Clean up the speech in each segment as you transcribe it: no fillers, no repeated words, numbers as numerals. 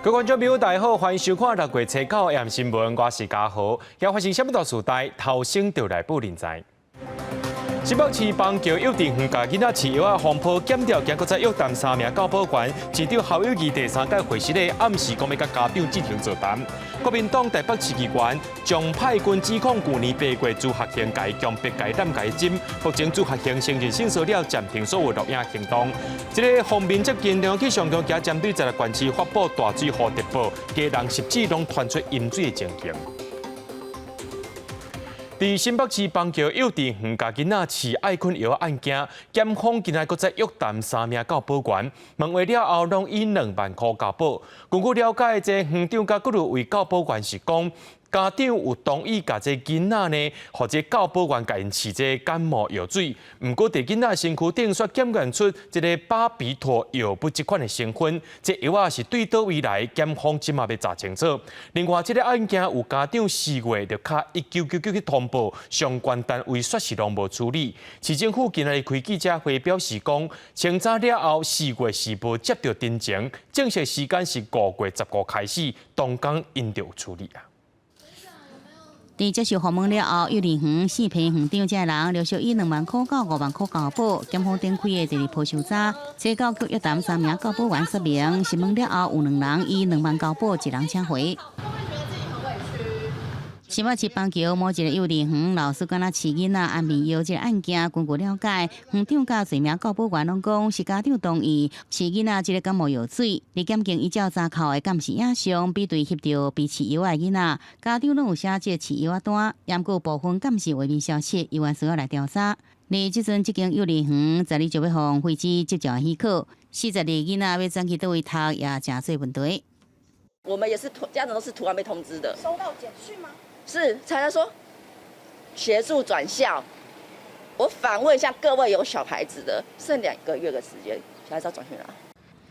各位觀眾朋友，大家好，歡迎收看六月初九的新聞，我是嘉豪。今發生啥物大事代，頭先就來報您知。新北市邦橋幼稚園共囡仔飼藥仔風波檢調經閣再約談三名教保員，市長侯友宜第三屆會室咧暗示講欲佮家長進行座談。國民黨台北市議員張派軍指控舊年8月朱學恆共伊強迫共伊攬共伊針，目前朱學恆承認性騷擾，暫停所有錄影行動。這个鋒面接近中去上強加針對十六縣市發布大水雨特報，家人十指攏傳出淹水的情形。佇新北市邦橋幼稚園共囡仔飼愛睏藥案件，檢方今日閣再約談三名教保員，問話了後，攏以2萬箍交保。根據了解，這園長佮閣有位教保員是講，家長有同意共這囡仔呢，予這教保員共𪜶飼這感冒藥水。毋過，佇囡仔身軀頂煞檢驗出這个巴比妥藥物這款的成分，這藥仔是對佗位來？檢方這馬欲查清楚。另外，這个案件有家長4月就敲1999去通報，相關單位煞是攏無處理。市政府今日開記者會表示講，清查了後4月是無接著陳情，正式時間是5月15開始，當工𪜶就有處理啊。佇接受訪問了後，幼兒園四批園長這人陸續以2萬箍到5萬箍交保，檢方展開的第二波搜查，初九閣約談三名教保員說明，詢問了後有兩人以兩萬交保，一人請回。新北市邦橋某一个幼兒園老師敢若飼囡仔安眠藥這个案件，根據了解，園長佮濟名教保員攏講是家長同意飼囡仔這个感冒藥水。佇檢警依照查扣的監視影像比對翕著被飼藥的囡仔，家長攏有寫這個飼藥單，毋過部分監視畫面消失，猶原需要來調查。佇這陣這間幼兒園十二就欲予廢止執照許可，42囡仔欲轉去佗位讀，也誠濟問題。我們也是家長都是突然被通知的。收到簡訊嗎？是，才說協助轉校。我反問一下各位有小孩子的，剩2個月的時間，小孩子要轉去哪？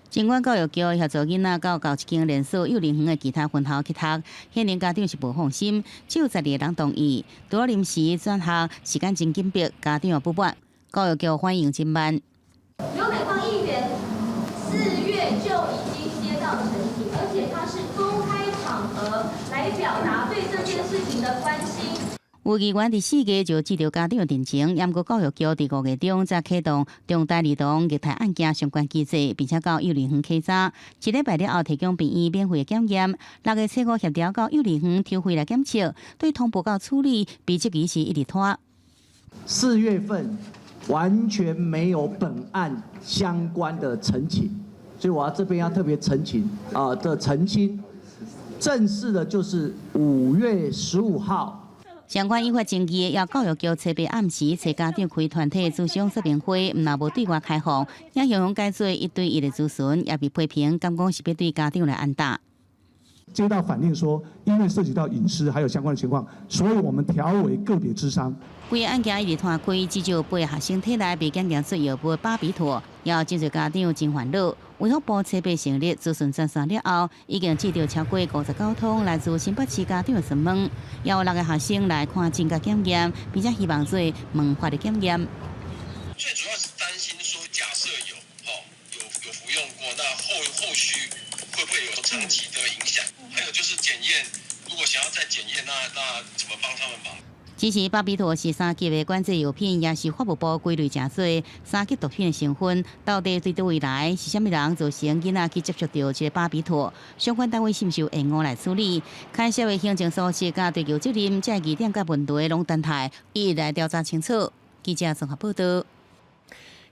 儘管教育局協助囡仔到到一間連鎖幼兒園的其他分校去讀，顯然家長是無放心，只有12個人同意。除了臨時轉學，時間真緊迫，家長也不滿。教育局反應真慢。劉美芳議員4月就已經接到陳情，而且他是公開場合來表達對這件事情的關心。有議員佇4月就接著家長陳情，毋過教育局佇5月中才啟動重大兒童虐待案件相關機制，並且到幼兒園稽查。一禮拜了後提供病院免費的檢驗。6月初五協調到幼兒園抽血來檢測，對通報到處理，被質疑是一直拖。 4月份完全沒有本案相關的陳情，所以我要這邊要特別澄清啊的澄清，正式的就是5月15號。相關引發爭議，也教育局初八暗時揣家長開團體諮商說明會，毋但無對外開放，也形容改做一對一的諮詢，也被批評，感覺是欲對家長來按打。接到反映說，因為涉及到隱私還有相關的情況，所以我們調為個別諮商。規个案件一直拖開，至少八个學生體內被檢驗出藥物巴比妥，也有真濟家長真煩惱。衛福部初八成立諮詢專線了後，已經接著超過59通來自新北市家長的詢問，也有六个學生來看診佮檢驗，並且希望做問法的檢驗。最主要是擔心說，假設有哦有服用過，那後續會不會有長期的影響？還有就是檢驗，如果想要再檢驗，那怎麼幫他們忙？其實巴比妥是三級的管制藥品，也是法務部歸類成做三級毒品的成分。到底對佗位來是啥物人造成囡仔去接觸著這个巴比妥？相關單位是毋是有延誤來處理？牽涉的行政疏失佮追究責任，這个疑點佮問題攏等待一一來調查清楚。記者綜合報道。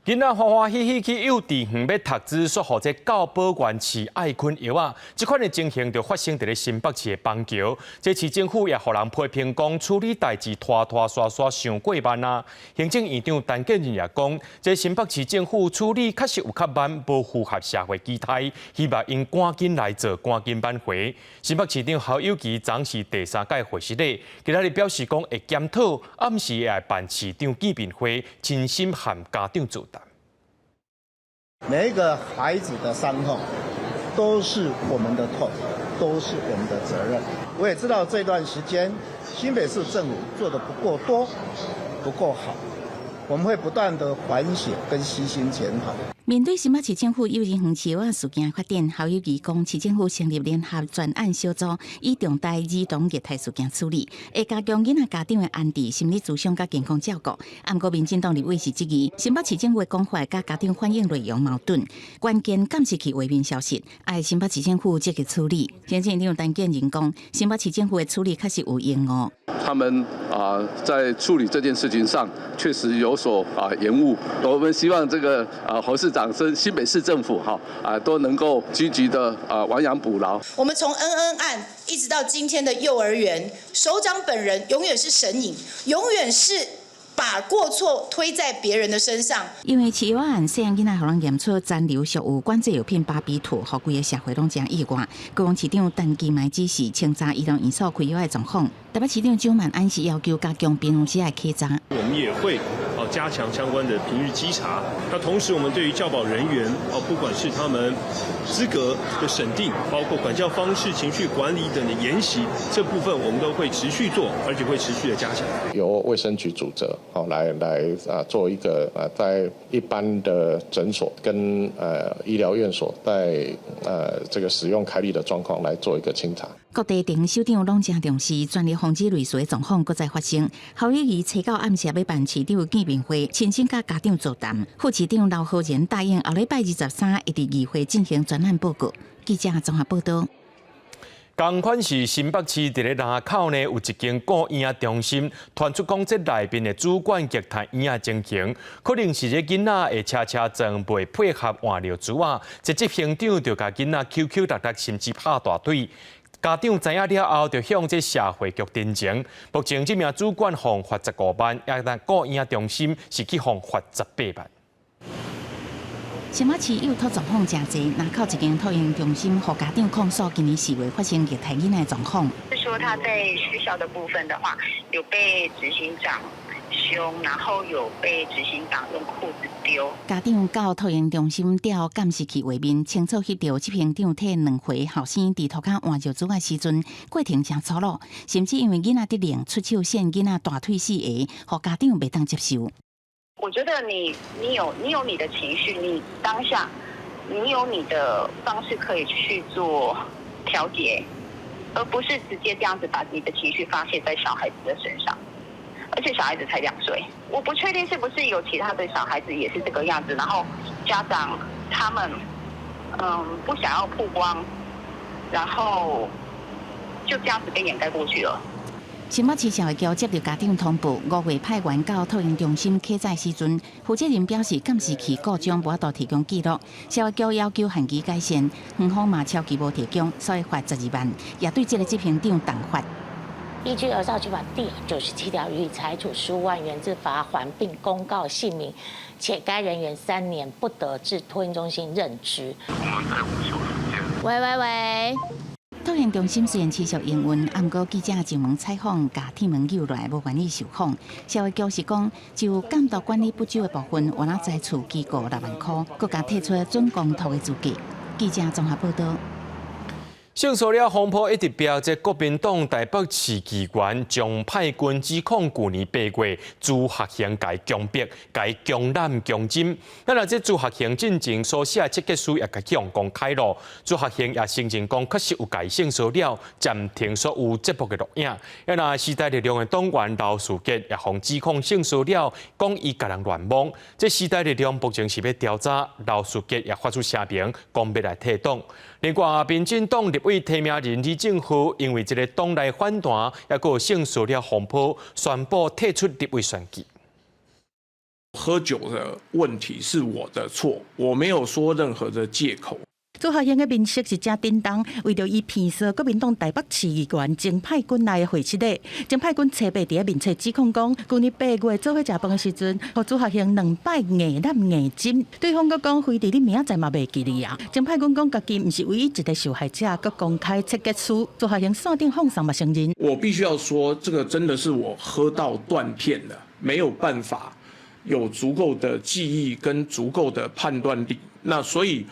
囡仔歡歡喜喜去幼稚園欲讀書，煞予這教保員飼愛睏藥仔，這款的情形就發生佇咧新北市的邦橋。這市政府也予人批評講，處理代誌拖拖沙沙，傷過慢啊。行政院長陳建仁也講，這新北市政府處理確實有較慢，無符合社會期待，希望𪜶趕緊來做，趕緊挽回。新北市長侯友宜昨是第三屆會師禮，今仔日表示講會檢討，暗時會辦市長見面會，親身和家長座談。每一個孩子的傷痛，都是我們的痛，都是我們的責任。我也知道這段時間新北市政府做得不夠多，不夠好。我們會不斷的反省跟悉心檢討。面對新北市政府幼兒園飼藥仔事件發展，侯友宜講，市政府成立聯合專案小組，以重大兒童虐待事件處理，會加強囡仔家長的安置、心理諮商佮健康照顧。毋過民進黨立委是質疑，新北市政府的講法佮家長反映內容矛盾，關鍵監視器畫面消失，愛新北市政府積極處理。行政院長陳建仁講，新北市政府的處理確實有延誤。他們啊，在處理這件事情上確實有所延誤。我們希望這個侯市長、新北市政府哈都能夠積極的亡羊補牢。我們從恩恩案一直到今天的幼兒園，首長本人永遠是神隱，永遠是把過錯推在別人的身上。因為飼藥案，細漢囡仔予人驗出殘留屬有管制藥品巴比妥，予規个社會攏誠意外。高雄市長陳其邁指示清查兒童院所開藥的狀況。台北市長蔣萬安是要求加強平常時的稽查。我們也會加強相關的平日稽查。那同時，我們對於教保人員不管是他們資格的審定，包括管教方式、情緒管理等的研習，這部分我們都會持續做，而且會持續的加強。由衛生局主責，好來做一個在一般的診所跟醫療院所在這個使用開立的狀況來做一個清查。各地地方首長攏誠重視，全力防止類似的狀況閣再發生。侯友宜初九暗時欲辦市長見面會，親身佮家長座談。副市長劉浩然答應後禮拜23會佇議會進行專案報告。記者綜合報道。仝款是新北市佇咧林口呢，有一間顧嬰仔中心，傳出講這內面的主管虐待嬰仔情形，可能是這囡仔會車車撞袂配合換尿苴仔，這執行長就共囡仔抾抾搦搦，甚至拍大腿。家長知影了後，就向這社會局陳情。目前這名主管予罰15萬，也但顧嬰仔中心是去予罰18萬。新北市幼托狀況誠濟，林口一間托嬰中心，予家長控訴，今年4月發生虐待囡仔的狀況。是說他在學校的部分的話，有被執行長兇，然後有被執行長用褲子丟。家長到托嬰中心調監視器畫面，清楚翕著執行長替2歲後生佇塗跤換尿苴仔時陣，過程誠粗魯，甚至因為囡仔得冷出手扇囡仔大腿四下，予家長袂當接受。我覺得你有你的情緒，你當下你有你的方式可以去做調節，而不是直接這樣子把你的情緒發洩在小孩子的身上。而且小孩子才2歲，我不確定是不是有其他的小孩子也是這個樣子，然後家長他們不想要曝光，然後就這樣子被掩蓋過去了。新北市社會局接到家長通報，5月派員到托嬰中心稽查時陣，負責人表示監視器故障無法度提供記錄，社會局要求限期改善，園方嘛超期無提供，所以罰12萬，也對這个執行長重罰。依據《兒少權法》第97條，予以裁處15萬元之罰鍰，並公告姓名，且該人員3年不得至托嬰中心任職。我們在午休時間。喂喂喂！托嬰中心雖然持續營運，毋過記者上門採訪，共鐵門扭落來，無願意受訪。社會局是講，就監督管理不周的部分，有若裁處記過6萬箍，閣共退出準公託的資格。記者綜合報道。性騷擾風波一直飆，這國民黨台北市議員鍾沛君指控，舊年8月朱學恆共伊強迫、共伊強攬強針。咱若這朱學恆進前所寫的切結書也共向公開咯。朱學恆也承認講，確實有共伊性騷擾，暫停所有節目的錄影。啊若時代力量的黨員劉士杰也予指控性騷擾，講伊共人亂摸。這時代力量目前是欲調查，劉士杰也發出聲明，講欲來退黨。另外，民進黨立委提名人李正浩，因為這个黨內反彈，抑閣有性騷擾風波，宣布退出立委選舉。喝酒的問題是我的錯，我沒有說任何的借口。朱學恆的面色是誠沉重，為著伊騙說國民黨台北市議員鍾沛君來的會失禮，鍾沛君初八佇咧面冊指控講，舊年8月做伙食飯的時陣，予朱學恆兩擺硬攬硬枕，對方閣講非佇你明仔載嘛袂記你啊。鍾沛君講家己毋是唯一一个受害者，閣公開切結書，朱學恆線頂放送嘛承認。我必須要說，這個真的是我喝到斷片了，沒有辦法有足夠的記憶跟足夠的判斷力。那所以，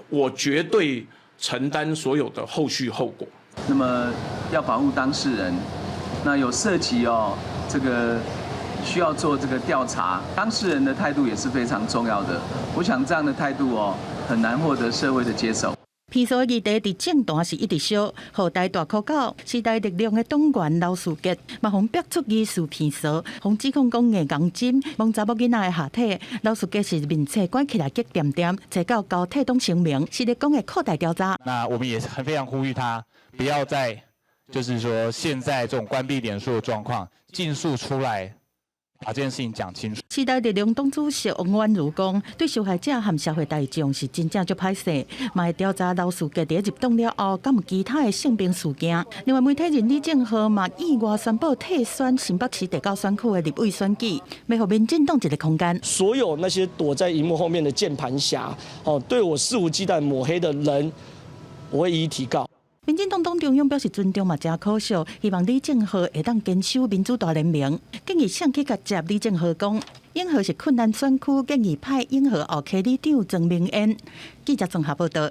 我絕對承擔所有的後續後果。那麼要保護當事人，那有涉及哦這個需要做這個調查，當事人的態度也是非常重要的。我想這樣的態度哦，很難獲得社會的接受。騙嫂議題佇政壇是一直燒，予台大考狗時代力量的黨員劉士傑，嘛予逼出疑似騙嫂，予指控講硬鋼針，摸查某囡仔的下體。劉士傑是面冊關起來激恬恬，冊九交退黨聲明，是咧講會擴大調查。那我們也很非常呼籲他，不要再，就是說現在這種關閉臉書的狀況，盡速出來把這件事情講清楚。時代力量黨主席王婉如講，對受害者和社會大眾是真正足歹勢，嘛會調查劉士傑佇入黨了後，敢有其他的性病事件。另外，媒體人李正皓嘛意外宣布退選新北市第九選區的立委選舉，欲予民進黨一個空間。所有那些躲在螢幕後面的鍵盤俠，哦，對我肆無忌憚抹黑的人，我會一一提告。民進黨黨中央表示尊重嘛，誠可惜，希望李正皓會當堅守民主大聯盟。建議誰去共接李正皓講，永和是困難選區，建議派永和後溪里長曾明燕。記者綜合報道。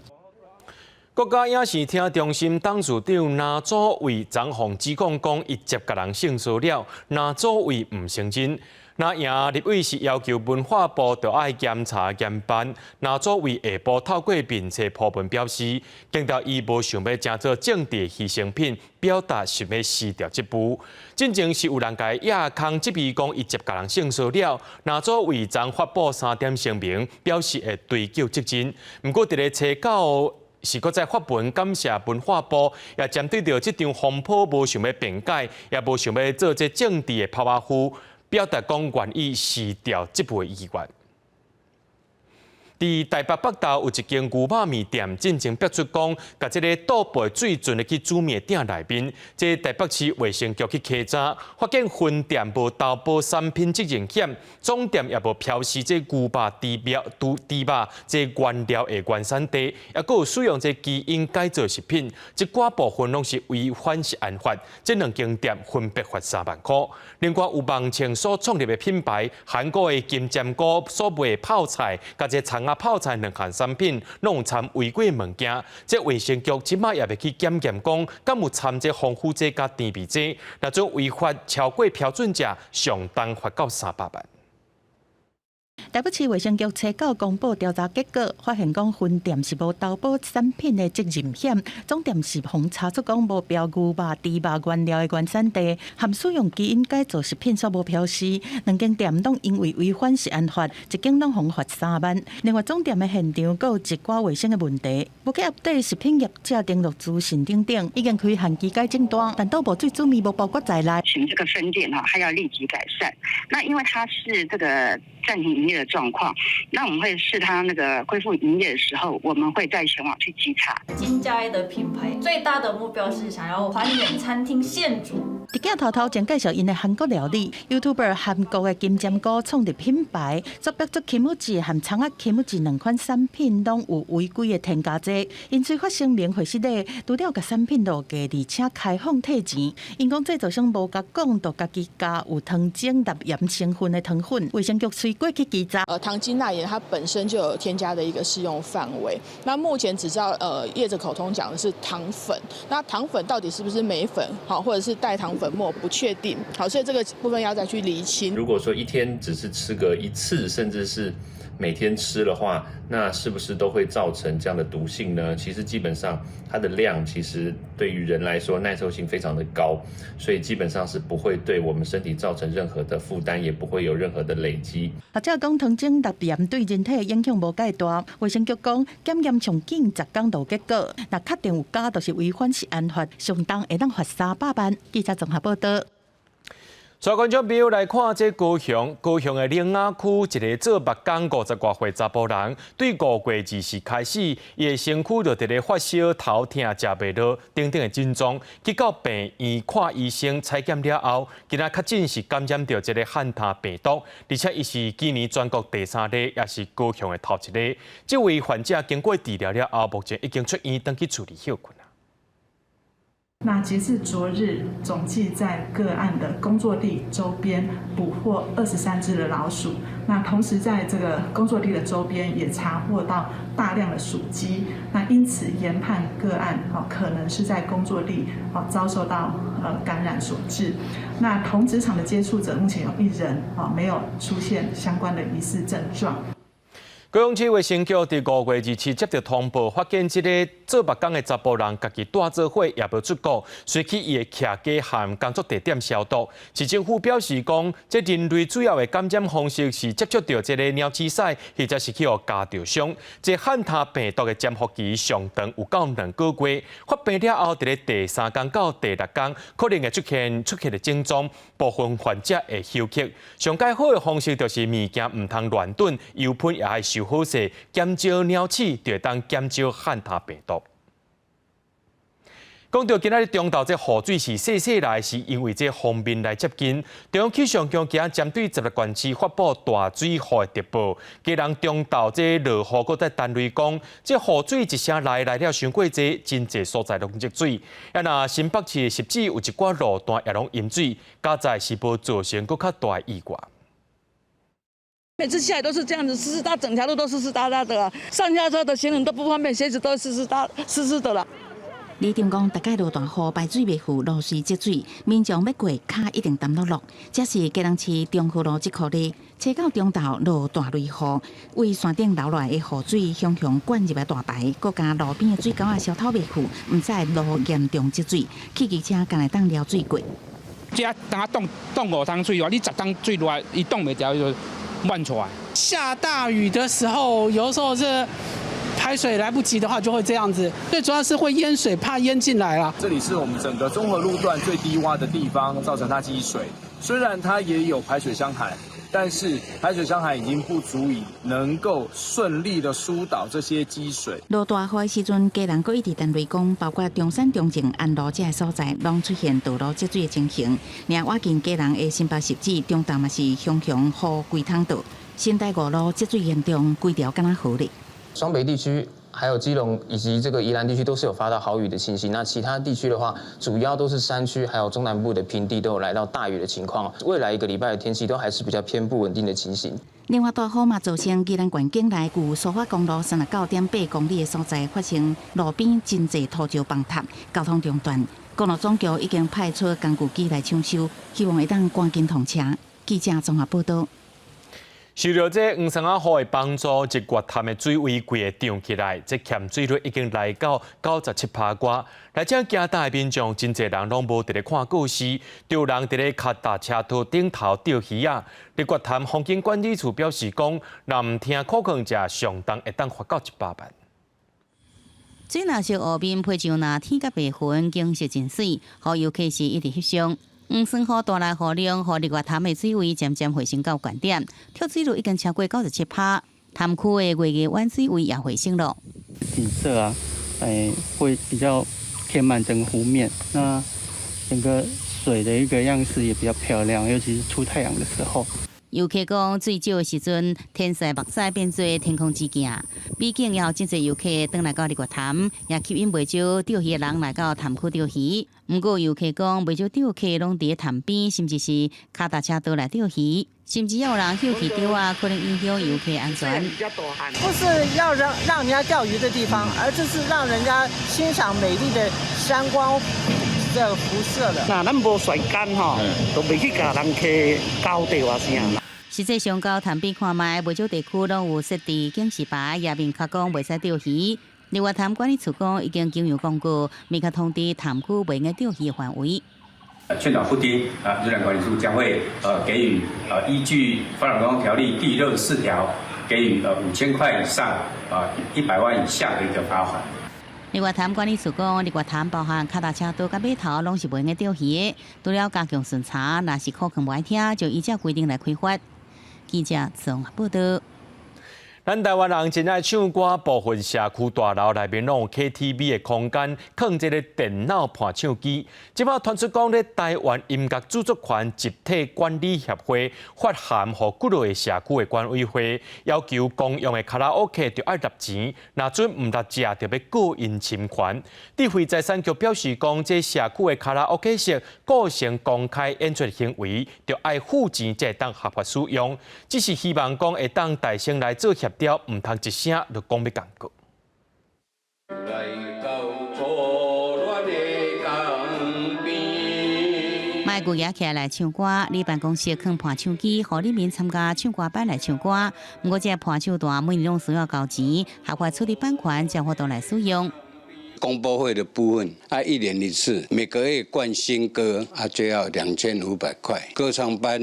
國家影視聽中心董事長林祖蔚昨予指控講，伊接共人性騷擾，林祖蔚毋承認。那贏立委是要求文化部著愛檢查嚴辦。林祖蔚下晡透過面冊鋪文表示，強調伊無想欲成做政治犧牲品，表達想欲辭掉職務。進前是有人共伊掖空質疑講伊接共人性騷擾，林祖蔚昨發布三點聲明，表示會追究責任。毋過佇咧冊九是閣再發文感謝文化部，也針對著這場風波無想欲辯解，也無想欲做這政治的拋仔糊。表達講願意辭掉職務的意願。佇台北北投有一間牛肉麵店，進前爆出講，共這个倒撥水盡力去煮麵店內面，這台北市衛生局去稽查，發現分店無投保產品責任險，總店也無標示這牛肉、豬肉、豬肉這原料的原產地，抑閣有使用這基因改造食品，這寡部分攏是違反食安法，這兩間店分別罰3萬箍。另外有網穿所創立的品牌，韓國的金針菇所賣的泡菜，佮這蔥仔泡菜兩項產品，攏有摻違規物件。這衛生局這擺也欲去檢驗，講敢有摻這防腐劑佮甜味劑，若準違法超過標準者，上重罰到300萬。台北市衛生局冊九公布調查結果，發現講分店是無投保產品的責任險，總店是予查出講無標牛肉、豬肉原料的原產地，含使用基因改造食品所無標示，兩間店攏因為違反食安法，一間攏予罰3萬。另外總店的現場閣有一寡衛生的問題，無去 update 食品業者登錄資訊等等，已經開限期改正單，但都無水煮麵無包括在內。請這個分店哈，還要立即改善。那因為它是這個暫停營業的狀況，那我們會視他那個恢復營業的時候，我們會再前往去稽查。金家的品牌最大的目標是想要還原餐廳現煮。佇鏡頭頭前介紹𪜶的韓國料理，YouTuber 韓國的金針菇創立品牌，所爆出 キムチ和蔥仔 キムチ兩款產品攏有違規的添加劑，𪜶隨發聲明回釋咧，除了共產品落架，而且開放退錢。𪜶講製造商無共講，就家己加有糖精鈉鹽成分的糖粉，衛生局隨過去稽查。糖精鈉鹽它本身就有添加的一個適用範圍。那目前只知道業者口中講的是糖粉，那糖粉到底是不是鎂粉，好，或者是代糖粉末不確定，好，所以這個部分要再去釐清。如果說一天只是吃個一次，甚至是每天吃的話，那是不是都會造成這樣的毒性呢？其實基本上它的量其實對於人來說耐受性非常的高，所以基本上是不會對我們身體造成任何的負擔，也不會有任何的累積。學者講，糖精鈉鹽對人體影響無蓋大。衛生局講，檢驗上緊10工就結果，若確定有加，就是違反食安法，上重會當罰300萬。記者綜合報道。帶觀眾朋友來看，這高雄，高雄的苓仔區一个做木工50外歲查埔人，對5月24開始，伊的身軀就佇咧發燒、頭痛、食袂落等等的症狀，去到病院看醫生採檢了後，今仔確診是感染著這个漢他病毒，而且伊是今年全國第三例，也是高雄的頭一例。這位患者經過治療了後，目前已經出院，轉去厝裡歇睏。那截至昨日，總計在個案的工作地周邊捕獲23隻的老鼠。那同時在這個工作地的周邊也查獲到大量的鼠跡。那因此研判個案可能是在工作地遭受到感染所致。那同職場的接觸者目前有一人沒有出現相關的疑似症狀。高雄市衛生局佇5月27接到通報，發現這个做木工的查埔人，家己帶做伙也無出國，隨去伊的徛家和工作地點消毒。市政府表示講，這人類主要的感染方式是接觸著這个鳥鼠屎，或者是去予咬著傷。這漢他病毒的潛伏期上長有夠2個月，發病了後，佇咧第三工到第六工可能會出現的症狀，部分患者會休克。上蓋好的方式就是物件毋通亂囤，油噴也愛收好勢，減少鳥鼠就會當減少漢他病毒。講到今仔日中晝這雨水是細細來，是因為這鋒面來接近。中央氣象局今日針對16縣市發布大水雨的特報。基隆中晝這落雨，閣再單位講，這雨水一聲來來了傷過濟，真濟所在攏積水。啊，若新北市汐止有一寡路段也攏淹水，佳哉是無造成閣較大意外。每次下來都是這樣子，濕濕噠，整條路都濕濕噠噠的，上下車的行人都不方便，鞋子都濕濕噠濕濕的啦。里長講，逐擺落大雨，排水袂赴，路隨積水，民眾欲過，跤一定澹漉漉。這是基隆市中和路這箍里，初九中晝落大雷雨，為山頂流落來的雨水，雄雄灌入來大排，閣加路邊的水溝仔燒透袂赴，毋知路嚴重積水，汽機車敢會當撩水過。這當下擋擋5桶水話，你10桶水落來，伊擋袂牢，就滿出來。下大雨的時候，有時候是排水來不及的話，就會這樣子。最主要是會淹水，怕淹進來啦。這裡是我們整個中和路段最低窪的地方，造成它積水。雖然它也有排水箱涵，但是排水箱涵已經不足以能夠順利的疏導這些積水。落大雨的時陣，家人閣一直單位講，包括中山、中正、安路這个所在，攏出現道路積水的情形。另外，近基隆的新北汐止中晝嘛是雄雄雨規桶倒，新台五路積水嚴重，規條敢若河咧。雙北地區、還有基隆以及這個宜蘭地區都是有發到豪雨的情形。那其他地區的話，主要都是山區，還有中南部的平地都有來到大雨的情況。未來一個禮拜的天氣都還是比較偏不穩定的情形。另外，大雨嘛造成宜蘭縣境內舊蘇花公路39.8公里的所在發生路邊真濟土石崩塌，交通中斷。公路總局已經派出工具機來搶修，希望會當趕緊通車。記者綜合報道。受著這黃山仔雨的幫助，日月潭的水位規个漲起來，這鹹水率已經來到97%外。來遮驚膽的民眾，真濟人攏無佇咧看告示，就有人佇咧跤踏車道頂頭釣魚仔。日月潭風景管理處表示講，若毋聽苦勸者，上重會當罰到100萬。水若燒烏面披上藍天佮白雲，景色真媠，予遊客是一直翕相。黃酸雨帶來雨量，予日月潭的水位漸漸回升到懸點，脫水率已經超過97%。潭區的月牙灣水位也回升了。景色啊，會比較填滿整個湖面，那整個水的一個樣式也比較漂亮，尤其是出太陽的時候。遊客講，水少的時陣，天色目屎變做天空之鏡，美景也予真濟遊客轉來到日月潭，也吸引袂少釣魚的人來到潭區釣魚。毋過遊客講，袂少釣客攏佇咧潭邊，甚至是跤踏車道來釣魚，甚至也有人休棄釣仔，可能影響遊客安全。不是要讓人家釣魚的地方，而這是讓人家欣賞美麗的山光的湖色的。那咱無甩竿吼，都袂去共人客交釣啊啥。實際上，到潭邊看覓，袂少地區攏有設置警示牌，也明確講袂使釣魚。日月潭管理處講，已經經由公告，明確通知潭區袂用釣魚的範圍。勸導不聽啊，日月潭管理處將會給予依據《發展觀光條例》第64條，給予5000塊以上啊100萬以下的一個罰款。日月潭管理處講，日月潭包含跤踏車道佮碼頭，攏是袂用釣魚的。除了加強巡查，若是苦勸無愛聽，就依照規定來開罰。記者綜合報道。咱台灣人真愛唱歌，部分社區大樓內面攏有 KTV 的空間，囥這个電腦伴唱機。這擺傳出講咧，台灣音樂著作權集體管理協會發函予幾落个社區的管委會，要求公用的卡拉 OK 著愛納錢，若準毋納食，著欲告𪜶侵權。智慧財產局表示講，這社區的卡拉 OK 室構成公開演出行為，著愛付錢才會當合法使用。只是希望講會當大聲來做協調，毋通一聲就講欲共告。來到初戀的江邊。莫閣舉起來唱歌，你辦公室囥伴唱機，予里民參加唱歌班來唱歌。毋過，這个伴唱帶每年攏需要交錢，合法取得版權，才有法度來使用。公播費的部分，啊，一年一次，每個月灌新歌，啊，就要2500塊。歌唱班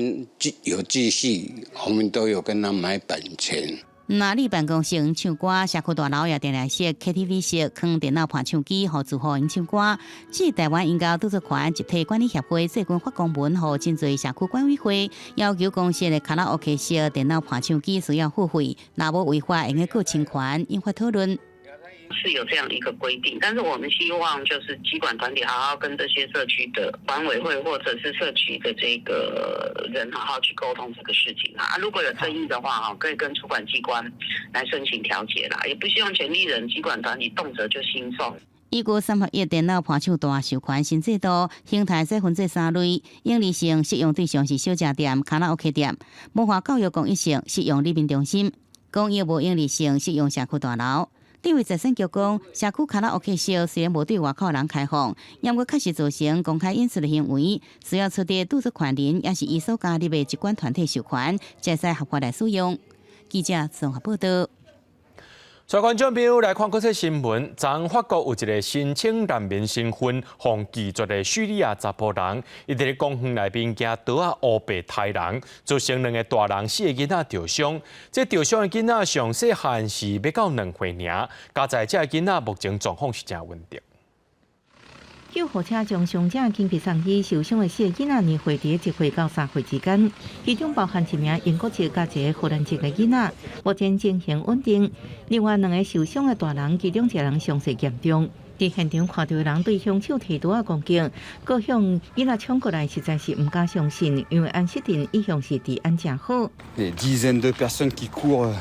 有繼續，我們都有跟他買版權。那你辦公室唱歌，社區大樓也定來設 KTV 室，囥電腦伴唱機，予住戶𪜶唱歌。這台灣音樂著作權集體管理協會最近發公文，予真濟社區管委會，要求公設的卡拉 OK 室電腦伴唱機需要付費，若無違法，會用告侵權，引發討論。是有這樣一個規定，但是我們希望就是疾管團體好好跟這些社區的管委會或者是社區的這個人好好去溝通這個事情啊。如果有爭議的話，哈，可以跟主管機關來申請調解啦，也不希望權利人、疾管團體動輒就興訟。依據三合一電腦伴唱帶授權新制度，形態再分做三類：營利性適用對象是小食店、卡拉 OK 店；文化教育公益性適用里民中心；公益無營利性適用社區大樓。智慧財產局講，社區卡拉 OK 室雖然無對外口人開放，毋過確實造成公開演出的行為，需要取得著作權人，抑是伊所加入的疾管團體授權，才會使合法來使用。記者綜合報道。所以觀眾朋友來看國際新聞，昨法國有一个申請難民身份，予拒絕的敘利亞查埔人，伊佇咧公園內面舉刀仔烏白刣人，造成兩个大人四个囡仔著傷。這著傷的囡仔上細漢是欲到2歲爾，佳哉這个囡仔目前狀況是誠穩定。救護車將傷者緊急送醫，受傷的四个囡仔年歲佇1歲到3歲之間，其中包含一名英國籍佮一个荷蘭籍的囡仔，目前情形穩定。另外兩个受傷的大人，其中一个人傷勢嚴重。佇現場看著的人對兇手提刀仔攻擊，閣向囡仔衝過來，實在是毋敢相信，因為安息鎮一向是治安誠好。 Des dizaines de personnes qui courent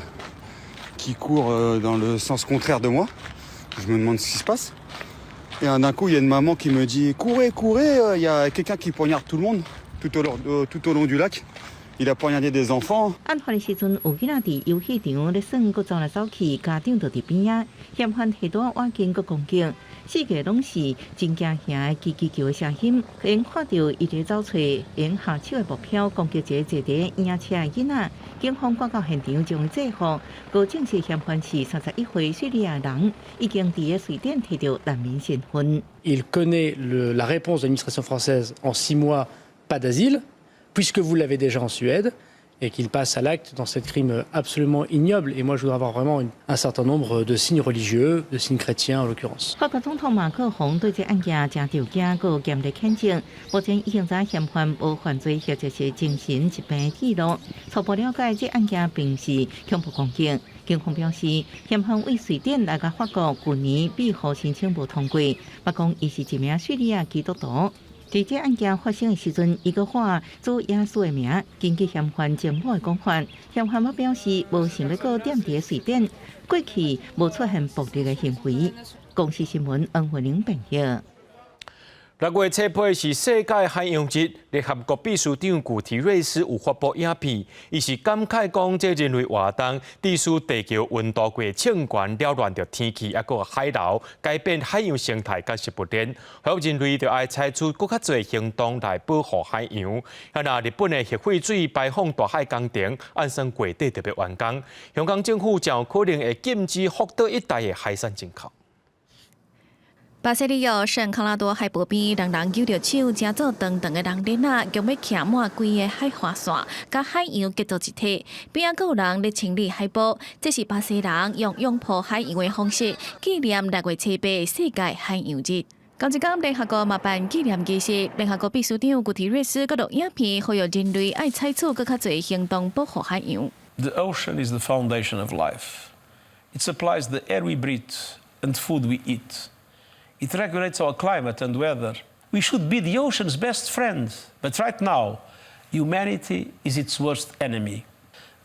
dans le sens contraire de moi. Je me demande ce qui se passe. Et d'un coup, il y a une maman qui me dit: «Courez, courez, il y a quelqu'un qui poignarde tout le monde tout au long du lac. Il a poignardé des enfants.» 案發的時陣，有囡仔佇遊戲場咧耍，閣走來走去，家長就佇邊仔，嫌犯提刀仔倚近閣攻擊，四界攏是真驚嚇的吱吱叫的聲音。𪜶看著伊佇走揣用下手的目標攻擊一個坐佇嬰車的囡仔，警方趕到現場將伊制服，閣證實嫌犯是31歲敘利亞人，已經佇咧瑞典提著難民身份。 Il connaît la réponse de l'administration française en 6 mois, pas d'asile, puisque vous l'avez déjà en Suède, et qu'il passe à l'acte dans ce crime absolument ignoble. Et moi, je voudrais avoir vraiment un certain nombre de signes religieux, de signes chrétiens en l'occurrence. 法國總統馬克宏對這案件誠著驚，閣嚴厲譴責。目前已經知嫌犯無犯罪或者是精神疾病記錄。初步了解，這案件並毋是恐怖攻擊。警方表示，嫌犯為瑞典來到法國，舊年庇護申請無通過，嘛講伊是一名敘利亞基督徒。佇這案件發生的時陣，伊閣喊主耶穌的名。根據嫌犯前母的講法，嫌犯嘛表示無想欲閣踮佇瑞典，過去無出現暴力的行為。公視新聞黃慧玲編譯。6月7日是世界海洋日，聯合國秘書長古提瑞斯有發布影片，伊是感慨講，這人類活動致使地球溫度過升懸，擾亂著天氣，抑閣海流，改變海洋生態佮食物鏈，呼籲人類著愛採取閣較濟行動來保護海洋。啊，若日本的核廢水排放大海工程，按算月底就欲完工，香港政府誠有可能會禁止福島一帶的海產進口。巴西里約聖康拉多海坡邊，人人搝著手，成做長長的人鏈仔，共欲徛滿規个海岸線，佮海洋結做一體。邊仔閣有人咧清理海波，這是巴西人用擁抱海洋的方式紀念6月7日世界海洋日。仝一工，聯合國嘛辦紀念儀式，聯合國秘書長古提瑞斯閣錄影片，呼籲人類愛採取閣較濟行動保護海洋。The ocean is the foundation of life. It supplies the air we breathe and food we eat. It regulates our climate and weather. We should be the ocean's best friend, but right now, humanity is its worst enemy.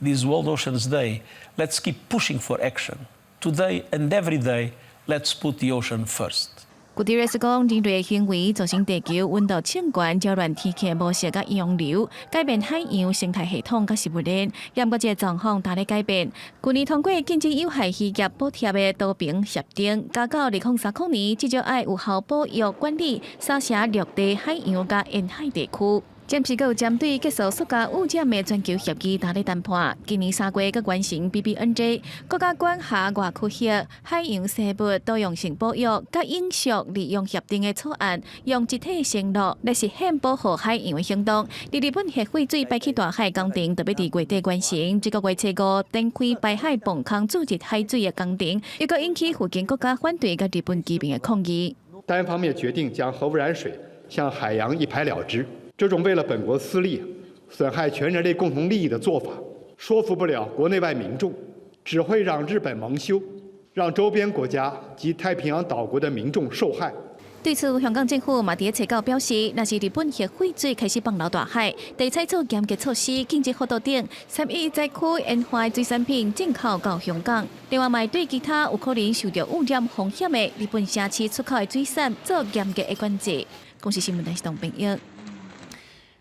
This World Oceans Day, let's keep pushing for action. Today and every day, let's put the ocean first. 古特瑞斯講，人類的行為造成地球溫度升懸、擾亂天氣模式佮洋流，改變海洋生態系統佮食物鏈，也毋過這个狀況正咧改變。去年通過禁止有害漁業補貼的多邊協定，加到2030年，至少愛有效保育管理沙硯陸地海洋佮沿海地區。暫時閣有針對結束塑膠污染的全球協議正咧談判。今年3月閣完成 BBNJ 國家管轄外區域海洋生物多樣性保育佮永續利用協定的草案，用集體承諾來實現保護海洋的行動。佇日本核廢水排去大海工程，特別佇月底完成。這個月初五展開排海泵孔注入海水的工程，又閣引起附近國家反對佮日本居民的抗議。單方面決定將核污染水向海洋一排了之。這種為了本國私利、損害全人類共同利益的做法，說服不了國內外民眾，只會讓日本蒙羞，讓周邊國家及太平洋島國的民眾受害。對此，香港政府嘛佇咧初九表示，若是日本核廢水開始放流大海，得採取嚴格措施，禁止福島等3.11災區沿海水產品進口到香港。另外，嘛對其他有可能受到污染風險的日本城市出口的水產做嚴格的管制。公視新聞台是董編譯。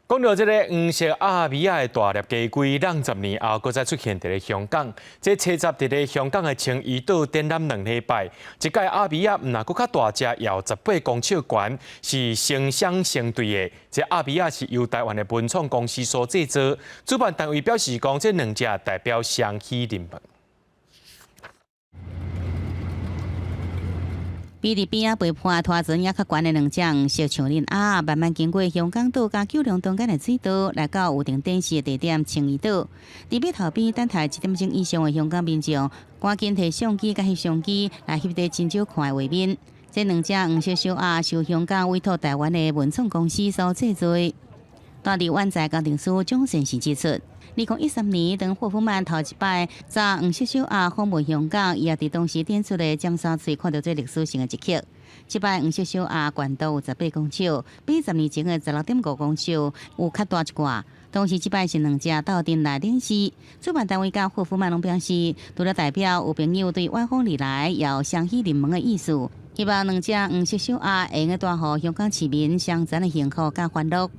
講到這个黃色鴨米仔的大粒雞龜，60年後，閣再出現佇咧香港。這初十佇咧香港的青衣島展覽2禮拜，這屆鴨米仔毋但閣較大隻，也有18公尺懸，是成雙成對的。這鴨米仔是由台灣的文創公司所製作。主辦單位表示講，這兩隻代表雙喜臨門。比佇邊仔陪伴拖船猶較懸的兩隻黃色長臉鴨，慢慢經過香港島佮九龍中間的水道，來到有定展示的地點青衣島。佇碼頭邊等待一點鐘以上的香港民眾，趕緊提相機佮翕相機來翕佇真少看的畫面。這兩隻黃色小鴨受香港委託台灣的文創公司所製作。當地灣仔工程師蔣先生指出，2013年當霍夫曼頭一擺載黃色小鴨訪問香港，伊也佇當時展出的尖沙咀看著這歷史性的一刻。這擺黃色小鴨懸度有18公尺，比10年前的16.5公尺有較大一寡。同時，這擺是兩隻鬥陣來展示。主辦單位佮霍夫曼攏表示，除了代表有朋友對遠方而來，也有雙喜臨門的意思。希望兩隻黃色小鴨會用得帶予香港市民雙層的幸福佮歡樂。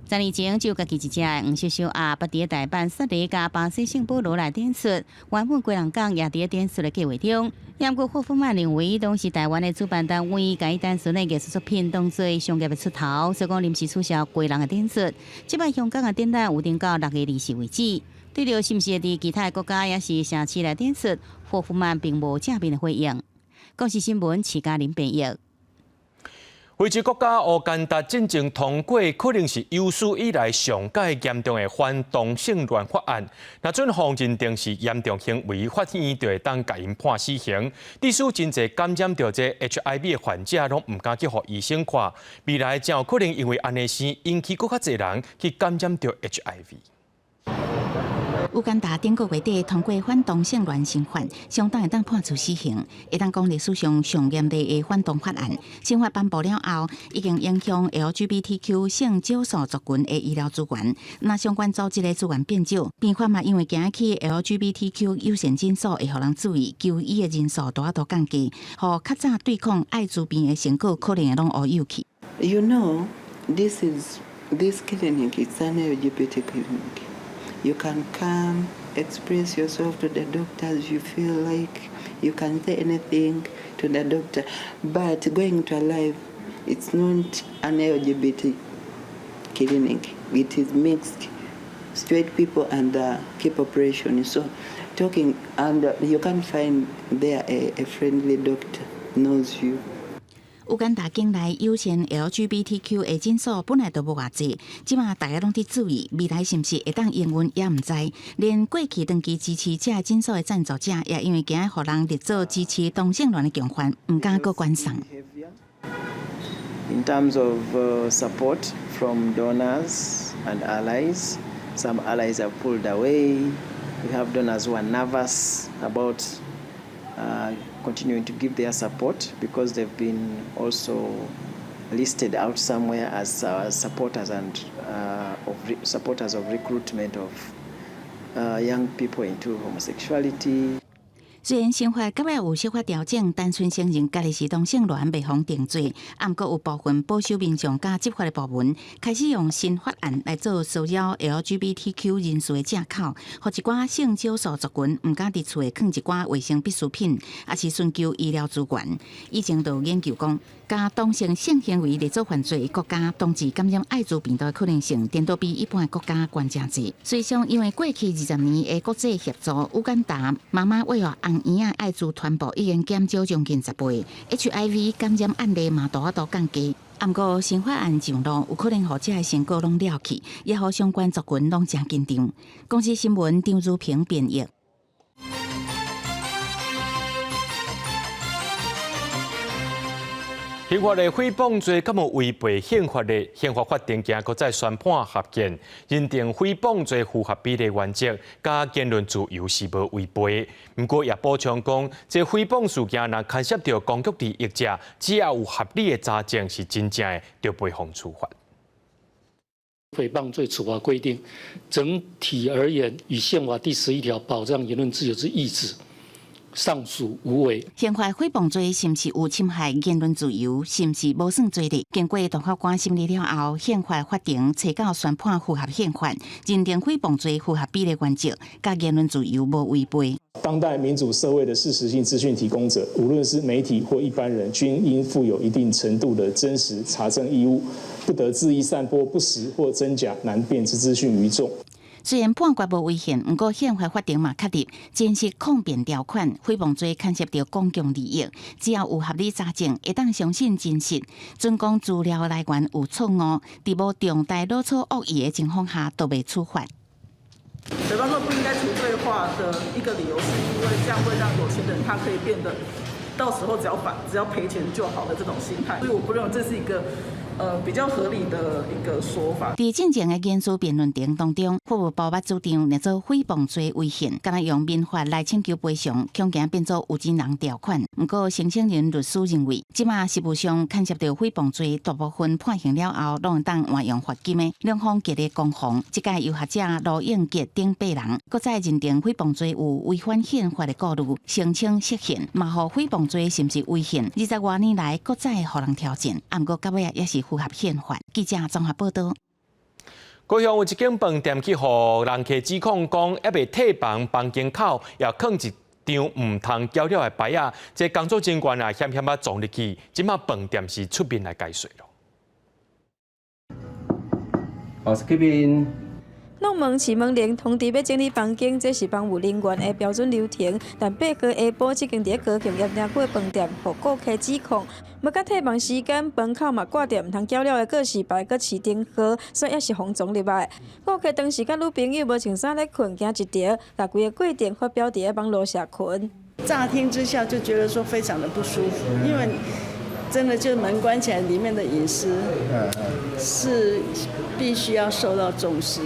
10年前，只有家己一隻黃色小鴨，捌佇大阪、雪梨佮巴西聖保羅來展出。原本基隆港也佇展出的計劃中。不過霍夫曼認為，當時台灣的主辦單位共伊單純的藝術作品當做商業的出頭，所以講臨時取消基隆的展出。這擺香港的展覽有定到6月20為止。對著是毋是會佇其他的國家抑是城市來展出，霍夫曼並無正面的回應。公視新聞徐嘉玲編譯。非洲國家烏干達進前通過可能是有史以來上蓋嚴重的反同性戀法案，若准予認定是嚴重行為，法院就會當共𪜶判死刑。致使真濟感染著這 HIV 的患者攏毋敢去予醫生看，未來真有可能因為按呢生引起閣較濟人去感染著 HIV。烏干達頂個月底通過反同性戀新法，相當會當判處死刑，會當講歷史上上嚴厲的反同法案。新法頒布了後，已經影響 LGBTQ 性少數族群的醫療資源，那相關組織的資源變少。病患嘛，因為驚去 LGBTQ 友善診所會予人注意，求醫的人數大都降低，予較早對抗愛滋病的成果可能會攏烏有去。 You know, this clinic is an LGBT clinic. You can come, express yourself to the doctors. You feel like you can say anything to the doctor. But going to Alive, it's not an LGBT clinic. It is mixed, straight people and the gay population. So talking, and you can't find there a friendly doctor knows you. 烏干達境內友善 LGBTQ 的診所本來就無偌濟，這馬大家攏佇注意，未來是毋是會當營運也毋知。連過去長期支持這个診所的贊助者，也因為驚予人列做支持同性戀的共犯，毋敢閣捐送。 In terms of support from donors and allies, some allies have pulled away. We have donors who are nervous about continuing to give their support because they've been also listed out somewhere as supporters and of supporters of recruitment of young people into homosexuality. 雖然刑法閣尾有小可調整，單純承認家己是同性戀袂予定罪，毋過有部分保守民眾佮執法的部門開始用新法案來做騷擾 LGBTQ 人士的藉口，予一寡性少數族群毋敢佇厝內囥一寡衛生必需品，抑是尋求醫療資源。以前就有研究講，共同性性行為列做犯罪的國家，同志感染愛滋病毒的可能性，顛倒比一般的國家懸誠濟。隨上因為過去20年的國際協助，烏干達媽媽餵予紅嬰仔愛滋傳播已經減少將近10倍，HIV 感染案例嘛大幅度降低。毋過新法案上路，有可能予這个成果攏了去，也予相關族群攏誠緊張。公視新聞張如平編譯。刑法的誹謗罪敢有違背憲法的？憲法法庭今閣再宣判合憲，認定誹謗罪符合比例原則，佮言論自由是無違背。毋過也補充講，這誹謗事件若牽涉著公共利益者，只要有合理的查證是真正的，就袂予處罰。誹謗罪處罰規定，整體而言，與憲法第11條保障言論自由之意志尚屬無違。刑法誹謗罪是毋是有侵害言論自由，是毋是無算罪的？經過大法官審理了後，憲法法庭揣到宣判符合憲法，認定誹謗罪符合比例原則，佮言論自由無違背。當代民主社會的事實性資訊提供者，無論是媒體或一般人，均應負有一定程度的真實查證義務，不得恣意散播不實或真假難辨之資訊於眾。雖然判決無違憲，毋過憲法法庭嘛確立真實抗辯條款，誹謗罪牽涉著公共利益，只要有合理查證，會當相信真實，準講資料來源有錯誤，佇無重大齷齪惡意的情況下，都袂處罰。誹謗罪不應該除罪化的一個理由，是因為這樣會讓有錢人他可以變得，到時候只要反只要賠錢就好的這種心態，所以我不認為這是一個比較合理的一個說法。佇進前的言辭辯論庭當中，法務部捌主張列做誹謗罪違憲，敢若用民法來請求賠償，恐驚變做有錢人條款。毋過，申請人律師認為，這馬實務上牽涉著誹謗罪，大部分判刑了後，攏會當換用罰金的，兩方極力攻防。這屆由學者盧永杰等八人，閣再認定誹謗罪有違反憲法的顧慮，聲稱釋憲，嘛予誹謗罪是毋是違憲？20外年來，閣再予人挑戰，毋過到尾也是符合憲法。記者綜合報導。高雄有一間飯店去予人客指控講，猶未退房，房間口也囥一張毋通攪擾的牌仔，這工作人員啊，險險仔撞入去，這馬飯店是出面來解釋囉。 Housekeeping。弄門、試門鈴、通知欲整理房間，這是房務人員的標準流程。但8號下晡，這間佇咧高雄鹽埕區的飯店，予顧客指控，無佮退房時間，門口嘛掛著毋通攪擾的告示牌，閣飼燈號，所以猶是予撞入來。顧客當時佮女朋友無穿衫咧睏，驚一著，共規个過程發表佇咧網路社群。乍聽之下就覺得說非常的不舒服，因為真的就門關起來，裡面的隱私是必須要受到重視。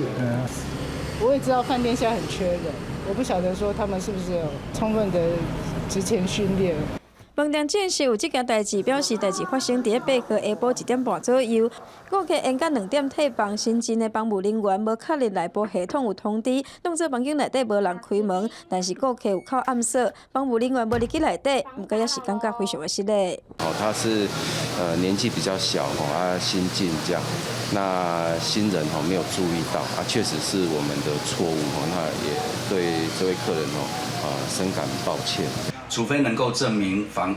我也知道飯店現在很缺人，我不曉得說他們是不是有充分的職前訓練。飯店證實有這件代誌，表示代誌發生佇咧8號下晡1點半左右。顧客延到2點退房，新進的房務人員無確認內部系統有通知，當作房間內底無人開門，但是顧客有敲暗鎖，房務人員無入去內底，毋過猶是感覺非常的失禮。哦，他是年紀比較小吼，啊新進這樣，那新人吼沒有注意到，啊確實是我們的錯誤吼，那也對這位客人哦啊深感抱歉。除非能夠證明房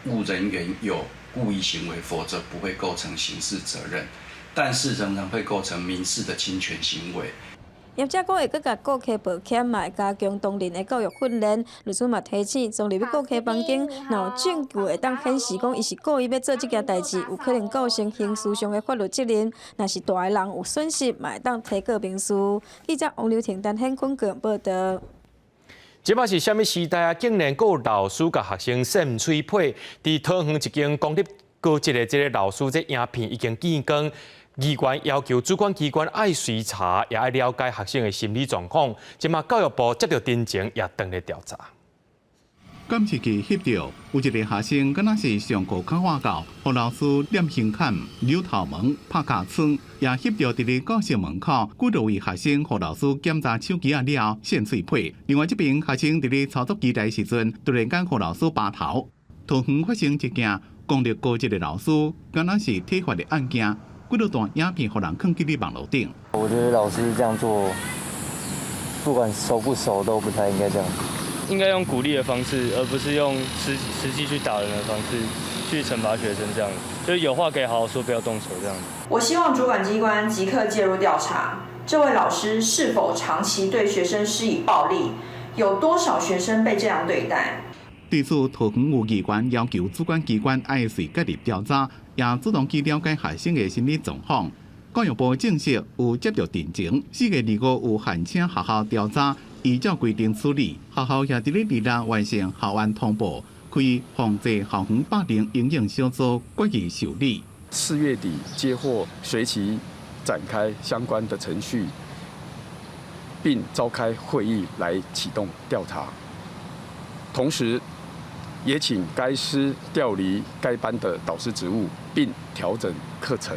務人員有故意行為，否則不會構成刑事責任，但是仍然會構成民事的侵權行為。業者講會閣共顧客抱歉，嘛會加強同仁的教育訓練。律師嘛提醒，撞入去顧客房間，若有證據會當顯示講伊是故意欲做這件代誌，有可能構成刑事上的法律責任。若是蹛的人有損失，嘛會當提告民事。記者王劉婷、陳顯坤報導。這馬是啥物時代啊？竟然閣有老師共學生搧喙皮，佇桃園一間公立高職的這个老師，這影片已經見光。議員要求主管機關愛隨查，也愛了解學生的心理狀況。這馬教育部接著偵情，也正咧調查。監視器翕著有一个學生，敢若是上課較晚到，予老師念胸坎、扭頭毛、拍尻川，也翕著佇咧教室門口，幾多位學生予老師檢查手機仔了後，搧喙皮。另外這邊學生佇咧操作機台時陣，突然間予老師拔頭。桃園發生一件公立高職的老師，敢若是體罰的案件，幾多段影片予人囥佇咧網路頂。我覺得老師這樣做，不管熟不熟，都不太應該這樣。應該用鼓勵的方式，而不是用實際去打人的方式去懲罰學生。這樣，就是有話可以好好說，不要動手這樣。我希望主管機關即刻介入調查，這位老師是否長期對學生施以暴力？有多少學生被這樣對待？對此，桃園有議員要求主管機關愛隨介入調查，也主動去了解學生的心理狀況。教育部證實有接著偵情，4月25有函請學校調查，依照規定處理。學校也佇咧26完成校安通報，開防制校園霸凌因應小組決議受理。 4月底接獲，隨即展開相關的程序，並召開會議來啟動調查。同時，也請該師調離該班的導師職務，並調整課程。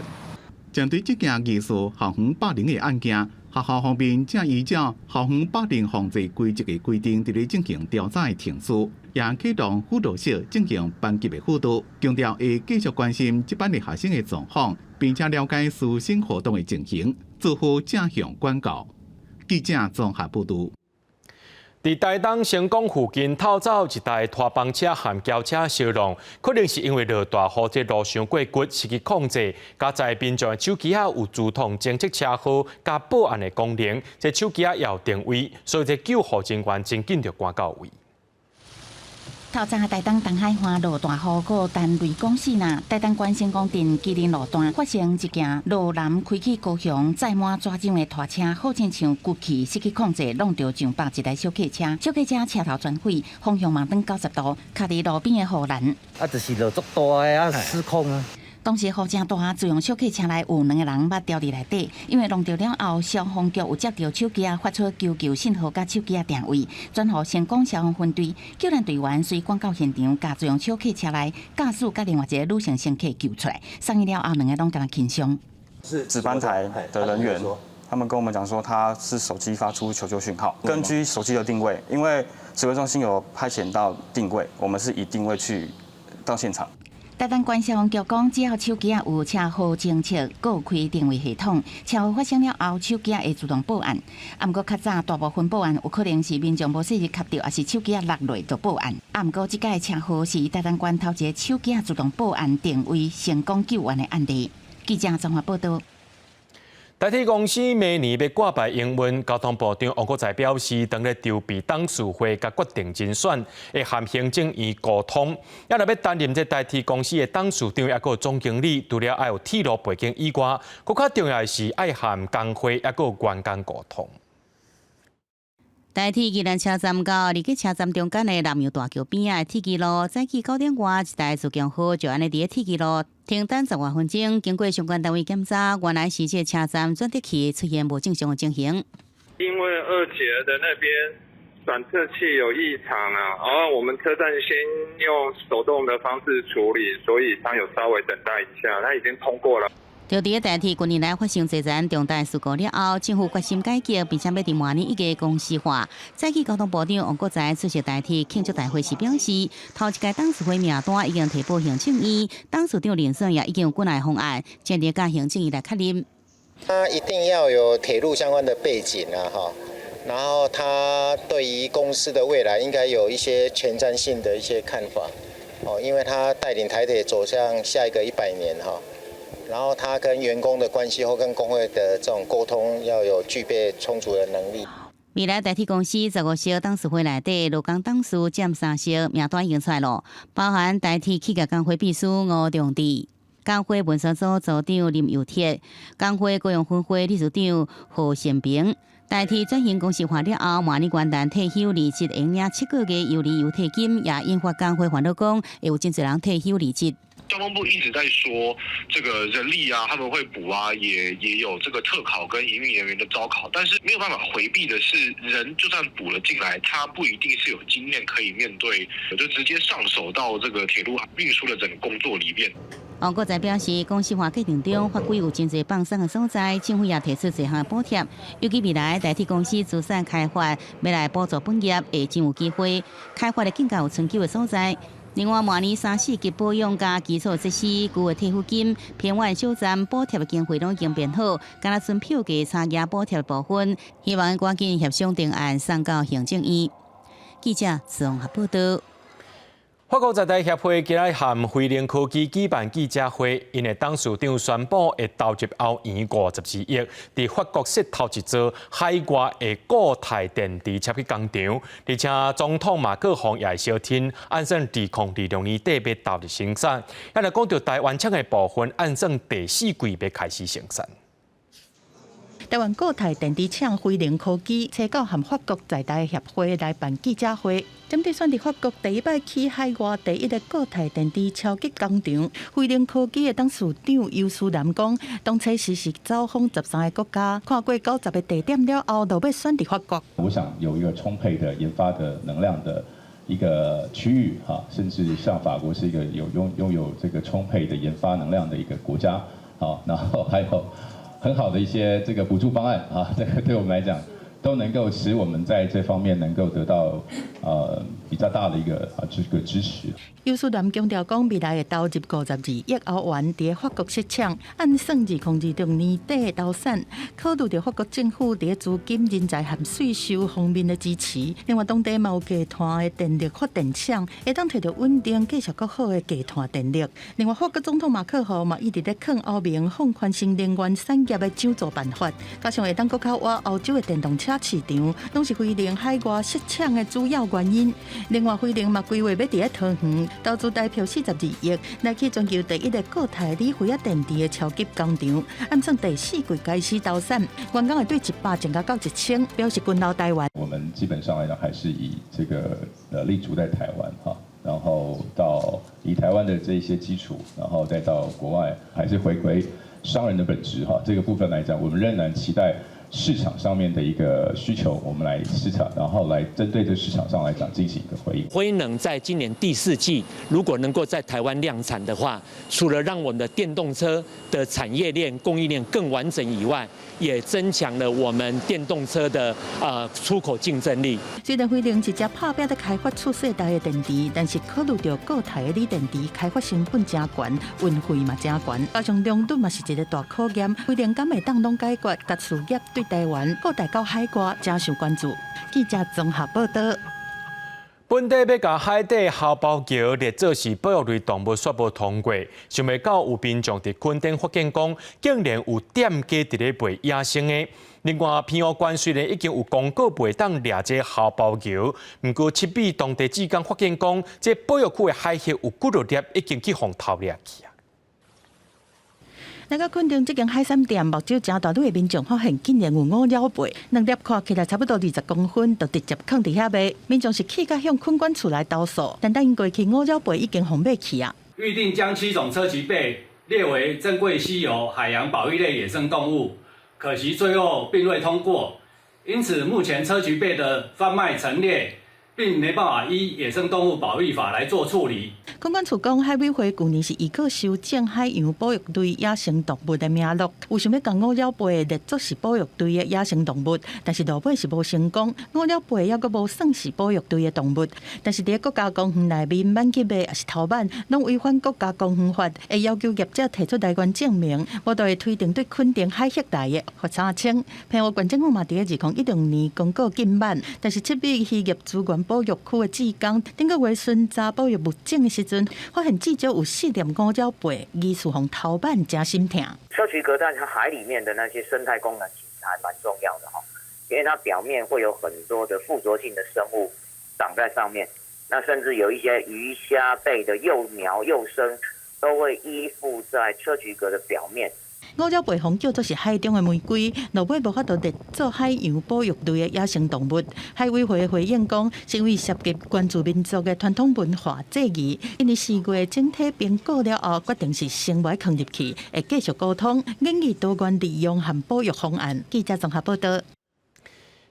針對這件疑似校園霸凌的案件，學校方面正依照校園霸凌防治規則的規定，佇咧進行調查的程序，也啟動輔導室進行班級的輔導，強調會繼續關心這班的學生的狀況，並且了解師生活動的情形，做好正向管教。記者綜合報導。佇台東成功附近透早一台拖房車和轎車相撞，可能是因為落大雨，這路傷過骨，失去控制。佳哉民眾的手機仔有自動偵測車禍佮報案的功能，這手機仔也有定位，所以這救護人員真緊就趕到位。透早台東東海岸落大雨，閣單雷公死啦。台東縣成功鎮麒麟路段發生一件羅南開去高雄載滿紙漿的拖車，好親像骨氣失去控制，挵著上百一台小客車，小客車車頭全毀，方向嘛轉90度，卡佇路邊的護欄。啊，就是落足大的啊，失控啊！當時雨誠大，自用小客車內有兩个人捌牢佇內底，因為撞著了後，消防局有接著手機仔發出求救信號，佮手機仔定位，轉予成功消防分隊救援隊員隨趕到現場，共自用小客車內駕駛佮另外一个女性乘客救出來，送醫了後，兩个攏敢若輕傷。是值班台的人員，他們跟我們講說，他是手機發出求救訊號，根據手機的定位，因為指揮中心有派遣到定位，我們是以定位去到現場。台東縣消防局講，只要手機仔有車禍偵測，閣有開定位系統，車禍發生了後，手機仔會自動報案。啊，毋過較早大部分報案有可能是民眾無細膩𾀙著，抑是手機仔落落就報案。啊，毋過這擺車禍是台東縣頭一个手機仔自動報案定位成功救援的案例。記者綜合報導。台鐵公司明年欲掛牌營運，交通部長王國材表示，當咧籌備董事會佮決定人選，會和行政院溝通。啊，若欲擔任這台鐵公司的董事長，抑閣總經理，除了愛有鐵路背景以外，閣較重要的是愛和工會抑閣員工溝通。台鐵宜蘭車站到二結車站中間的南洋大橋邊仔的鐵支路，早起9點外，一台自強號就按呢佇咧鐵支路停等10外分鐘，經過相關單位檢查，原來是這個車站轉折器出現無正常的情形。因為二結的那邊轉測器有異常啊，然後我們車站先用手動的方式處理，所以他有稍微等待一下，他已經通過了。就佇咧台鐵近年來發生濟桩重大事故了後，政府決心改革，並且欲佇明年一月公司化。早起交通部長王國材出席台鐵慶祝大會時表示，頭一屆董事會名單已經提報行政院，董事長人選也已經有幾个方案，正佇共行政院來確認。他一定要有鐵路相關的背景啊，哈，然後他對於公司的未來應該有一些前瞻性的一些看法，哦，因為他帶領台鐵走向下一個100年哈。然後他跟員工的關係或跟工會的這種溝通，要有具備充足的能力。未來台鐵公司15席董事會內底，勞工董事佔三席，名單已經出來囉，包含台鐵企業工會秘書吳仲智、工會文宣組組長林佑鐵、工會高雄分會理事長何善平。台鐵轉型公司化了後，明年元旦退休離職，會領7個月猶離猶退金，也引發工會煩惱，講會有真濟人退休離職。交通部一直在說這個人力啊，他們會補啊，也有這個特考跟營運人員的招考，但是沒有辦法迴避的是，人就算補了進來，他不一定是有經驗可以面對，就直接上手到這個鐵路運輸的整個工作裡面。王國材表示，講實話過程中，法規有真濟放鬆的所在，政府也提出濟項補貼。尤其未來台鐵公司資產開發，欲來補助本業，會真有機會開發的更加有成就的所在。另外，明年三四級保養佮基礎設施、舊的退撫金、偏遠小站補貼的經費攏已經編好，干焦賰票價差額補貼的部分，希望趕緊協商定案送到行政院。記者綜合報道。法國在台協會今日和輝能科技舉辦記者會，𪜶的董事長宣布會投入歐元52億，佇法國設頭一座海外的固態電池超級工廠，而且總統馬克宏也會相挺，按算2026年底欲投入生產。啊，若講著台灣廠的部分，按算第四季欲開始生產。台灣固態電池廠輝能科技，初九和法國在台協會來辦記者會，針對選佇法國第一擺起海外第一个固態電池超級工廠，輝能科技的董事長游思南講，當初實時走訪13個國家，看過90個地點了後，就欲選佇法國。我想有一個充沛的研發的能量的一個區域，哈，甚至像法國是一個有擁有這個充沛的研發能量的一個國家，好，然後還有很好的一些這個補助方案啊，這個對我們來講都能夠使我們在這方面能夠得到比較大的一個啊這個支持。游思南強調講，未來會投入52億歐元佇法國設廠，按算2026年底投產。考慮著法國政府佇資金、人才和稅收方面的支持。另外，當地嘛有低碳的電力發電廠，會當提著穩定、繼續閣好的低碳電力。另外，法國總統馬克宏嘛一直咧勸歐盟放寬新能源產業的獎助辦法，加上會當閣較倚歐洲的電動車市場，攏是輝能海外設廠的主要原因。另外，輝能嘛規劃欲佇咧桃園投資台票42億，來起全球第一个固態鋰輝仔電池的超級工廠，按算第四季開始投產，員工會對100增加到1000，表示堅留台灣。我們基本上來講，還是以這個立足在台灣哈，然後到以台灣的這些基礎，然後再到國外，還是回歸商人的本質哈。這個部分來講，我們仍然期待市場上面的一個需求，我們來市場，然後來針對這市場上來講進行一個回應。輝能在今年第四季如果能夠在台灣量產的話，除了讓我們的電動車的產業鏈、供應鏈更完整以外，也增強了我們電動車的出口競爭力。雖然輝能直接拍拚佇開發次世代的電池，但是考慮著固態的鋰電池開發成本誠懸，運費嘛誠懸，加上良率嘛是一個大考驗。輝能敢會當攏解決，佮事業對台灣固態到海外誠受關注。記者綜合報道。本地欲共海底鱟鮑魚列做是保育類動物，煞無通過。想袂到有民眾佇墾丁發現講，竟然有店家佇咧賣野生的。另外，澎湖縣雖然已經有公告袂當掠這鱟鮑魚，毋過七美當地志工發現講，這保育區的海蛸有幾落粒已經去予偷掠去啊。來到墾丁這間海產店，目睭誠大女的民眾發現，竟然有五鳥貝，兩粒看起來差不多20公分，就直接囥佇遐賣。民眾是氣甲向墾管處來投訴，但等𪜶過去，五鳥貝已經予買去啊。預定將七種硨磲貝列為珍貴稀有海洋保育類野生動物，可惜最後並未通過，因此目前硨磲貝的販賣陳列並沒辦法依野生動物保育法來做處理。墾管處講，海委會舊年是預告修正海洋保育類野生動物的名錄，有想欲共五鳥貝列作是保育類的野生動物，但是落尾是無成功。五鳥貝猶閣無算是保育類的動物，但是佇國家公園內面猛去賣抑是偷賣，攏違反國家公園法，會要求業者提出來源證明，無就會推定對墾丁海域內的罰3000。澎湖縣政府嘛，佇2016年公告禁賣，但是七美漁業資源保育區的志工，頂個月巡查保育物種的時陣，發現至少有四粒五鳥貝疑似予偷賣，誠心疼。硨磲蛤在海裡面的那些生態功能其實還蠻重要的哈，因為它表面會有很多的附着性的生物長在上面，那甚至有一些魚蝦貝的幼苗幼生都會依附在硨磲蛤的表面。五角背予叫做是海中的玫瑰，落尾無法度列做海洋保育類的野生動物。海委會回應講，是因為涉及原住民族的傳統文化祭儀，𪜶佇4月整體評估了後，決定是先袂囥入去，會繼續溝通，研議多元利用和保育方案。記者綜合報道。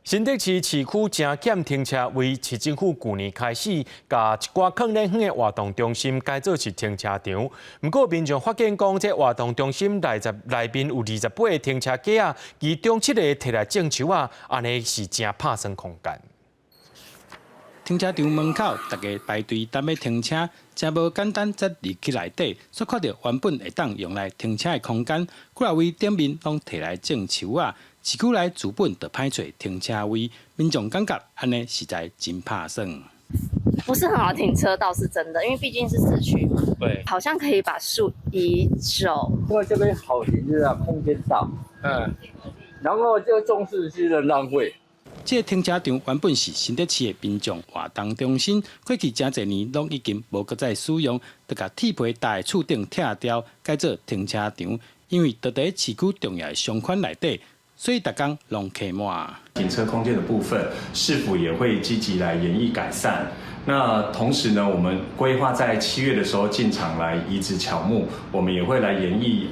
新竹市市區誠欠停車位，市政府舊年開始，共一寡囥咧遠的活動中心改做是停車場。毋過民眾發現講，這活動中心內十內面有28個停車格仔，其中七个提來種樹仔，按呢是誠拍算空間。停車場門口，逐家排隊等欲停車，誠無簡單。才入去內底，煞看著原本會當用來停車的空間，幾若位頂面攏提來種樹仔。市區內資本就歹揣停車位，民眾感覺按呢實在真拍算。不是很好停車，倒是真的，因為畢竟是市區嘛。好像可以把樹移走。因為這邊好停車啊，空間大。然後就種樹是浪費。這个停車場原本是新竹市的民眾活動中心，過去誠濟年攏已經無閣再使用，就共鐵皮搭佇厝頂拆掉，改做停車場。因為佇佇市區重要的商圈內底，所以逐工攏客滿。停車空間的部分，市府也會積極來研議改善。那同時呢，我們規劃在7月的時候進場來移植喬木，我們也會來研議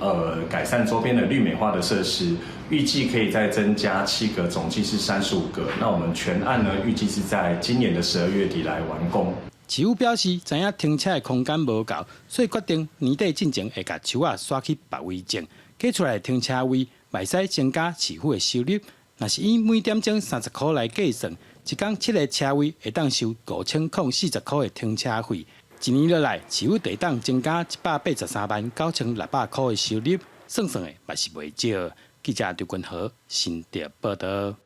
改善周邊的綠美化的設施，預計可以再增加7個，總計是35個。那我們全案呢，預計是在今年的12月底來完工。市府表示，知影停車的空間無夠，所以決定年底進前會共樹仔徙去別位種，加出來的停車位，會使增加市府的收入。若是以每點鐘30箍來計算，一工七个車位會當收5040塊的停車費。一年落來，市府會當增加183萬9600塊的收入，算算的嘛是袂少。記者劉君和新竹報道。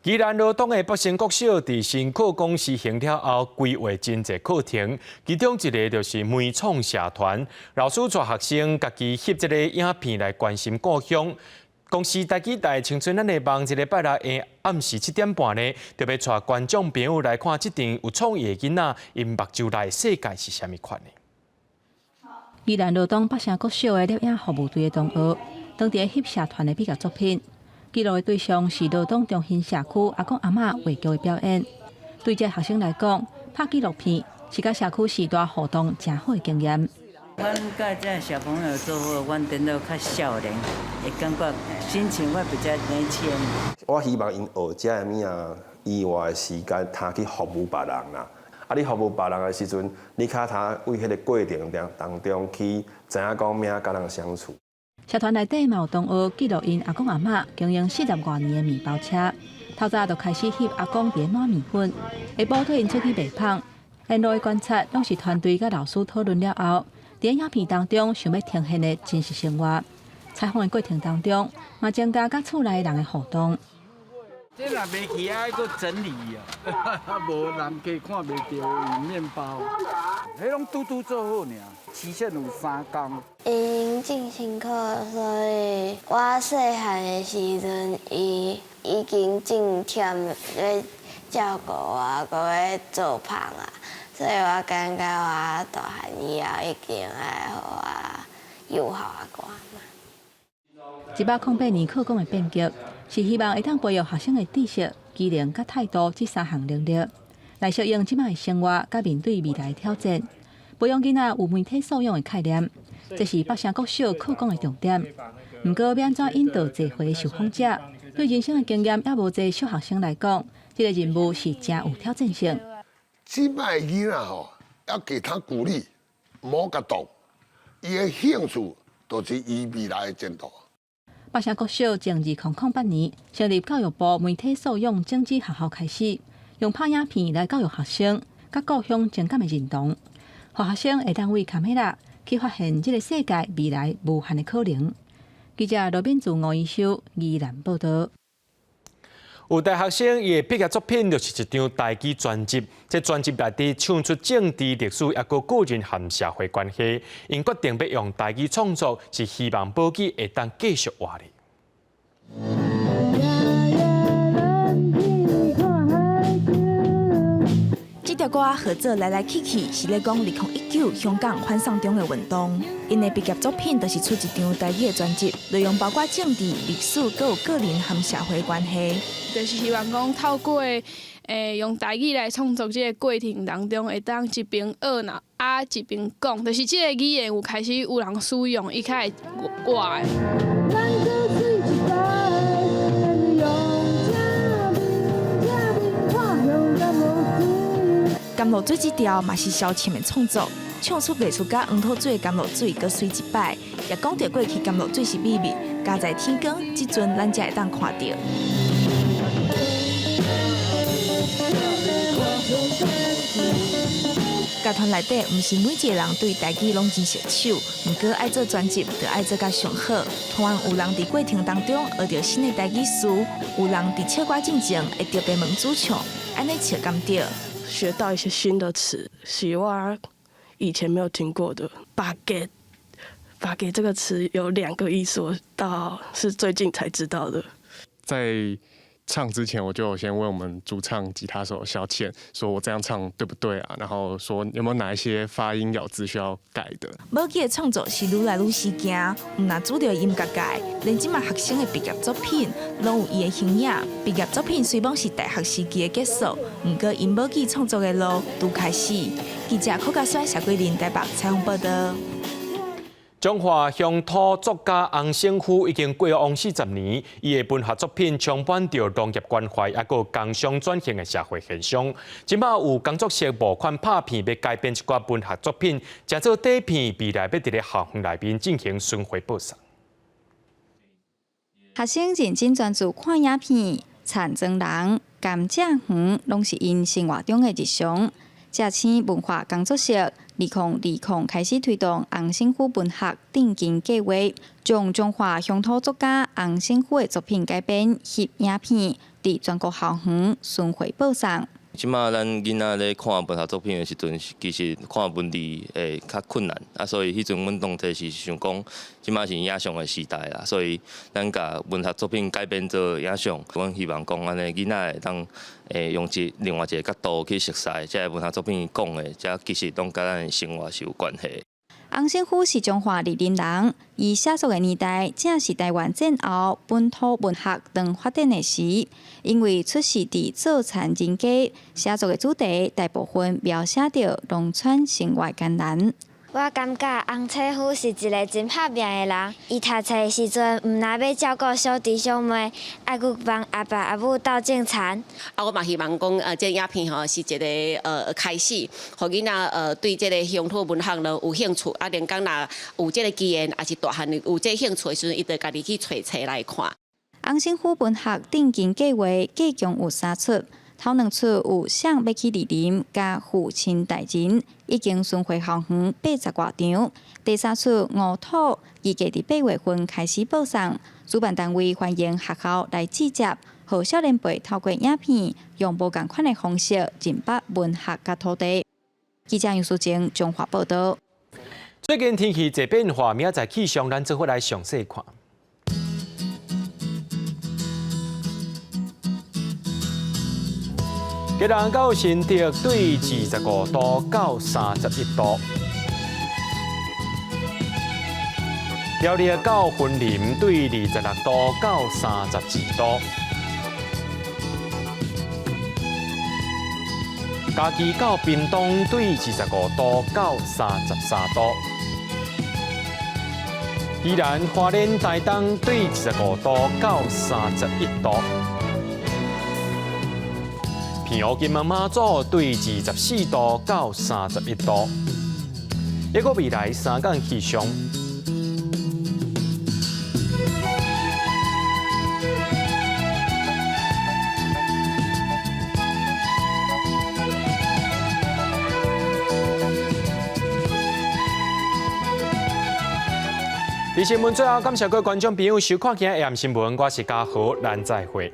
宜蘭羅東的北成國小佇新課綱施行了後，規劃真濟課程，其中一个就是媒創社團，老師帶學生家己翕這个影片來關心故鄉。公視台語台青春咱的夢，這个拜六的暗時7點半呢，就欲帶觀眾朋友來看這陣有創意的囡仔，𪜶目睭內世界是啥物款的。宜蘭羅東北城國小的攝影服務隊的同學，當佇翕社團的畢業作品，記錄的對象是羅東中興社區阿公阿嬤話劇的表演。對這學生來講，拍紀錄片是佮社區時代互動誠好的經驗。阮佮這小朋友做伙，阮顛倒較少年，會感覺心情會比較年輕。我希望𪜶學這个物仔以外的時間，通去服務別人啦。啊，你服務別人的時陣，你較通為彼个過程當中去知影講欲按怎佮人相處。社團內底嘛有同學記錄𪜶阿公阿嬤經營40外年的麵包車，透早就開始翕阿公佇咧撋麵粉，下晡綴𪜶出去賣麭。沿路的觀察，攏是團隊佮老師討論了後，佇影片當中想欲呈現的真實生活。採訪的過程當中，嘛增加佮厝內人的互動。這若袂去愛閣整理啊，無人家看袂著麵包，彼攏拄拄做好爾，期限有3工。𪜶真辛苦，所以我細漢的時陣，伊已經真忝咧照顧我，閣咧做飯啊，所以我感覺我大漢以後一定愛予我友好阿公阿嬤。108年課綱的變革，是希望會當培育學生的知識、技能佮態度這三項能力，來適應這擺的生活，佮面對未來的挑戰。培養囡仔有媒體素養的概念，這是北城國小課綱的重點。毋過，欲按怎引導濟歲的受訪者，對人生的經驗猶無濟小學生來講，這个任務是誠有挑戰性。這擺囡仔吼，要給他鼓勵，莫共擋，伊的興趣就是伊未來的前途。北城國小從2008年成立教育部媒體素養種子學校開始，用拍影片來教育學生，佮故鄉情感的認同，予學生會當為卡梅拉去發現這个世界未來無限的可能。記者羅敏祖、吳怡修宜蘭報道。有大學生伊的畢業作品就是一張台語專輯，這專輯內底唱出政治歷史，抑閣個人和社會關係。𪜶決定欲用台語創作，是希望母語會當繼續活咧。這條歌《合作來來去去》是咧講2019香港反送中的運動。𪜶的畢業作品就是出一張台語的專輯，內容包括政治、歷史，閣有個人和社會關係。就是希望講透過用台語來創作這個過程當中，會當一邊學若啊一邊講，就是這個語言有開始有人使用，伊較會活的。甘露水這條嘛是蕭倩的創作，唱出藝術家黃土水的甘露水閣媠一擺，也講著過去甘露水是秘密，加在天光，這陣咱才會當看著。樂團內底，毋是每一個人對台語攏真熟手，毋過愛做專輯，就愛做甲上好。突然有人佇過程當中學著新的台語詞，有人佇唱歌進前會特別問主唱，按呢唱敢對？學到一些新的詞，是我以前沒有聽過的。巴給，巴給這個詞有兩個意思，我到是最近才知道的。在唱之前，我就先問我們主唱吉他手小倩，說我這樣唱對不對啊？然後說有沒有哪一些發音咬字需要改的？無記的創作是愈來愈時行，毋但主流音樂界，連這馬學生的畢業作品攏有伊的形影。畢業作品雖罔是大學時期的結束，毋過𪜶無記創作的路拄開始。記者柯家宣、謝桂林台北採訪報導。彰化鄉土作家洪勝夫已經過往40年，伊的文學作品充滿著農業關懷，抑閣工商轉型的社會現象。這馬有工作室募款拍片，欲改編一寡文學作品，成做短片，未來欲佇咧校園內面進行巡迴播送。學生認真專注看影片，田莊人、甘蔗園，攏是𪜶生活中的日常。正青文化工作室2020開始推動洪勝夫文學振興計劃，將彰化鄉土作家洪勝夫的作品改編翕影片，佇全國校園巡迴播送。這馬咱囡仔咧看文學作品的時陣，其實看文字會較困難，啊，所以彼陣阮當初是想講，這馬是影像的時代啦，所以咱共文學作品改編做影像，阮希望講按呢囡仔會當用另外一個角度去熟悉這个文學作品講的，這其實攏佮咱的生活是有關係。洪勝夫是彰化二林人，伊寫作的年代正是台灣戰後本土文學當發展的時，因為出世佇做田人家，寫作的主題大部分描寫著農村生活艱難。我感覺洪勝夫是一個真拍拚的人。伊讀冊的時陣，毋但欲照顧小弟小妹，還閣幫阿爸阿母鬥種田。啊，我嘛希望講，這個影片吼是一個開始，予囡仔對這個鄉土文學呢有興趣。啊，連講若有這個機緣，抑是大漢有這個興趣的時陣，伊就家己去揣冊來看。洪勝夫文學振興計劃計共有三出。頭兩出有誰欲去二林，佮父親大人已經巡迴校園80外場。第三出吳土預計佇8月份開始播送。主辦單位歡迎學校來志接，予少年輩透過影片，用無仝款的方式認捌文學佮土地。記者楊淑貞彰化報導。最近天氣濟變化，明仔載氣象，咱做伙來詳細看。基隆到新竹對25度到31度，苗栗到雲林對26度到32度，嘉義到屏東對25度到33度，宜蘭花蓮台東對25度到31度。澎湖金門馬祖對24度到31度，一個未來三天氣象。佇新聞最後，感謝各位觀眾朋友收看今日的新聞，我是嘉豪，咱再會。